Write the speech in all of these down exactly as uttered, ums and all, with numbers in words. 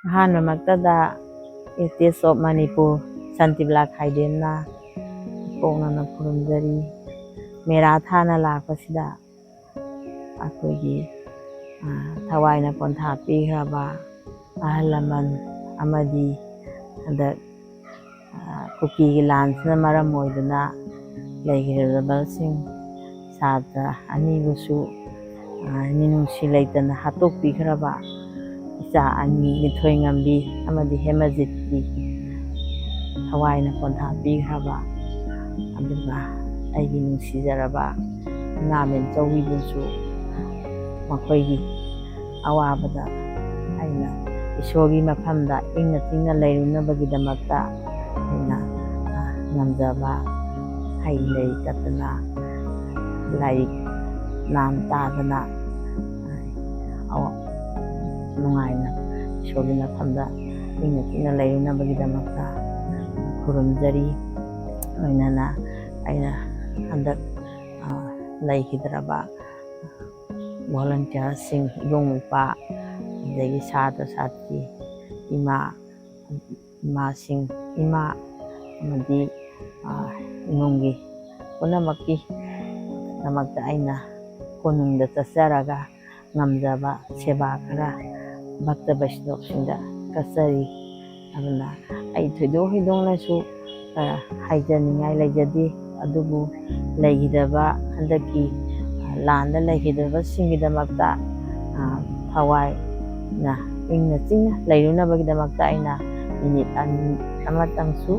ꯑꯍꯥꯟꯕꯃꯛꯇꯗ A taste of Manipur Shantibala ꯈꯥꯏꯗꯦꯝꯅ ꯄꯣꯛꯅꯅ ꯈꯨꯔꯨꯝꯖꯔꯤ꯫ ꯃꯦꯔꯥ ꯊꯥꯅ ꯂꯥꯛꯄꯁꯤꯗ ꯑꯩꯈꯣꯏꯒꯤ, ꯑ, ꯊꯋꯥꯏꯅ ꯄꯣꯟꯊꯥ ꯄꯤꯈ꯭ꯔꯕ ꯑꯍꯜ ꯂꯃꯟ ꯑꯃꯗꯤ ꯍꯟꯗꯛ, ꯑ, ꯀꯨꯀꯤꯒꯤ ꯂꯥꯟꯁꯤꯅ ꯃꯔꯝ ꯑꯣꯏꯗꯨꯅ ꯂꯩꯈꯤꯗ꯭ꯔꯕꯁꯤꯡ, ꯁꯥꯇ꯭ꯔ ꯑꯅꯤꯕꯨꯁꯨ, ꯑ, ꯃꯤꯅꯨꯡꯁꯤ ꯂꯩꯇꯅ ꯍꯥꯠꯇꯣꯛꯄꯤꯈ꯭ꯔꯕ ꯏꯆꯥ ꯑꯅꯤ, ꯃꯤꯊꯣꯏꯉꯝꯕꯤ ꯑꯃꯗꯤ ꯍꯦꯃꯖꯤꯠꯀꯤ ꯊꯋꯥꯏꯅ ꯄꯣꯟꯊꯥ ꯄꯤꯈ꯭ꯔꯕ, ꯑꯗꯨꯒ ꯑꯩꯒꯤ ꯅꯨꯡꯁꯤꯖꯔꯕ ꯏꯃꯥ ꯃꯦꯝꯆꯧꯕꯤꯕꯨꯁꯨ ꯃꯈꯣꯏꯒꯤ ꯑꯋꯥꯕꯗ ꯑꯩꯅ ꯏꯁꯣꯔꯒꯤ ꯃꯐꯝꯗ ꯏꯪꯅ ꯆꯤꯡꯅ ꯂꯩꯔꯨꯅꯕꯒꯤꯗꯃꯛꯇ ꯑꯩꯅ, ꯑ, ꯉꯝꯖꯕ ꯍꯩ ꯂꯩ ꯀꯠꯇꯅ, ꯂꯥꯏꯔꯤꯛ ꯂꯥꯟ ꯇꯥꯗꯅ, ꯑ, ꯅꯨꯡꯉꯥꯏꯅ ꯏꯁꯣꯔꯒꯤ ꯃꯐꯝꯗ ꯏꯪꯅ ꯆꯤꯛꯅ ꯂꯩꯔꯨꯅꯕꯒꯤꯗꯃꯛꯇ ꯈꯨꯔꯨꯝꯖꯔꯤ꯫ ꯂꯣꯏꯅꯅ ꯑꯩꯅ ꯍꯟꯗꯛ, ꯑ, ꯂꯩꯈꯤꯗ꯭ꯔꯕ ꯚꯣꯂꯟꯇꯤꯌꯔꯁꯤꯡ, ꯏꯕꯨꯡ ꯏꯄ꯭ꯋꯥ, ꯑꯗꯒꯤ ꯁꯥꯇ꯭ꯔ ꯁꯥꯇ꯭ꯔꯤ, ꯏꯃꯥ, ꯏꯃꯥꯁꯤꯡ, ꯏꯃꯥ ꯑꯃꯗꯤ, ꯑ, ꯏꯃꯨꯡꯒꯤ ꯄꯨꯝꯅꯃꯛꯀꯤ ꯗꯃꯛꯇ ꯑꯩꯅ ꯀꯣꯅꯨꯡꯗ ꯆꯠꯆꯔꯒ ꯉꯝꯖꯕ ꯁꯦꯕꯥ ꯈꯔ ꯚꯛꯇ ꯕꯩꯁꯅꯣꯞꯁꯤꯡꯗ ꯀꯠꯆꯔꯤ꯫ ꯑꯗꯨꯅ ꯑꯩ ꯊꯣꯏꯗꯣꯛ ꯍꯦꯟꯗꯣꯛꯅꯁꯨ, ꯑ, ꯍꯥꯏꯖꯅꯤꯡꯉꯥꯏ ꯂꯩꯖꯗꯦ꯫ ꯑꯗꯨꯕꯨ ꯂꯩꯈꯤꯗꯕ, ꯍꯟꯗꯛꯀꯤ, ꯑ, ꯂꯥꯟꯗ ꯂꯩꯈꯤꯗꯕꯁꯤꯡꯒꯤꯗꯃꯛꯇ, ꯑ, ꯊꯋꯥꯏꯅ ꯏꯪꯅ ꯆꯤꯡꯅ ꯂꯩꯔꯨꯅꯕꯒꯤꯗꯃꯛꯇ ꯑꯩꯅ ꯃꯤꯅꯤꯠ ꯑꯅꯤ ꯑꯃꯇꯪꯁꯨ,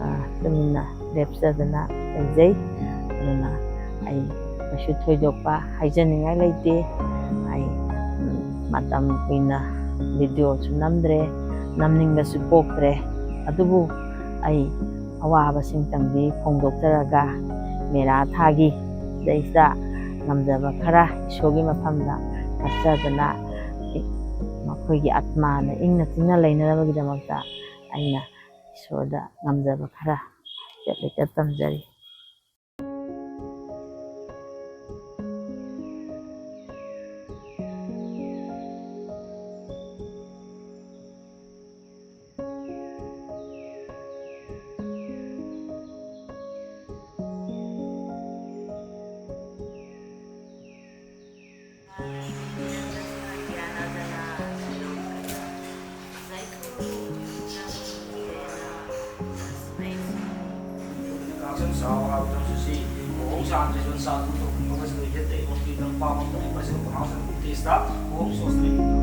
ꯑ, ꯇꯨꯃꯤꯟꯅ ꯂꯦꯞꯆꯗꯅ ꯂꯩꯖꯩ꯫ ꯑꯗꯨꯅ ꯑꯩ ꯀꯩꯁꯨ ꯊꯣꯏꯗꯣꯛꯄ ꯍꯥꯏꯖꯅꯤꯡꯉꯥꯏ ꯂꯩꯇꯦ꯫ ꯑꯩ, ꯎꯝ, ꯃꯇꯝ ꯀꯨꯏꯅ ꯚꯤꯗꯤꯑꯣꯁꯨ ꯅꯝꯗ꯭ꯔꯦ, ꯅꯝꯅꯤꯡꯕꯁꯨ ꯄꯣꯛꯇ꯭ꯔꯦ꯫ ꯑꯗꯨꯕꯨ ꯑꯩ ꯑꯋꯥꯕꯁꯤꯡꯇꯪꯗꯤ ꯐꯣꯡꯗꯣꯛꯆꯔꯒ ꯃꯦꯔꯥ ꯊꯥꯒꯤ ꯁꯤꯗꯩꯁꯤꯗ ꯉꯝꯖꯕ ꯈꯔ ꯏꯁꯣꯔꯒꯤ ꯃꯐꯝꯗ ꯀꯠꯆꯗꯅ ꯃꯈꯣꯏꯒꯤ ꯑꯥꯠꯃꯥꯅ ꯏꯪꯅ ꯆꯤꯡꯅ ꯂꯩꯅꯅꯕꯒꯤꯗꯃꯛꯇ ꯑꯩꯅ ꯏꯁꯣꯔꯗ ꯉꯝꯖꯕ ꯈꯔ ꯇꯦꯛ ꯇꯦꯛ ꯇꯝꯖꯔꯤ꯫ ꯁꯥꯕ ꯍꯥꯏꯕ ꯊꯕꯛꯁꯤ ꯃꯍꯧꯁꯥꯅ ꯁꯥꯗꯨꯅ ꯇꯧꯕ ꯊꯕꯛꯁꯤꯗ ꯌꯦꯠꯇ ꯏꯕ ꯄꯤꯗꯅ ꯄꯥꯝꯃꯛꯄꯅꯤ꯫ ꯃꯁꯤꯗ ꯄꯨꯅꯥꯎꯁꯤꯗ ꯇꯦꯁꯇ ꯃꯍꯧꯁꯥꯁꯤꯗ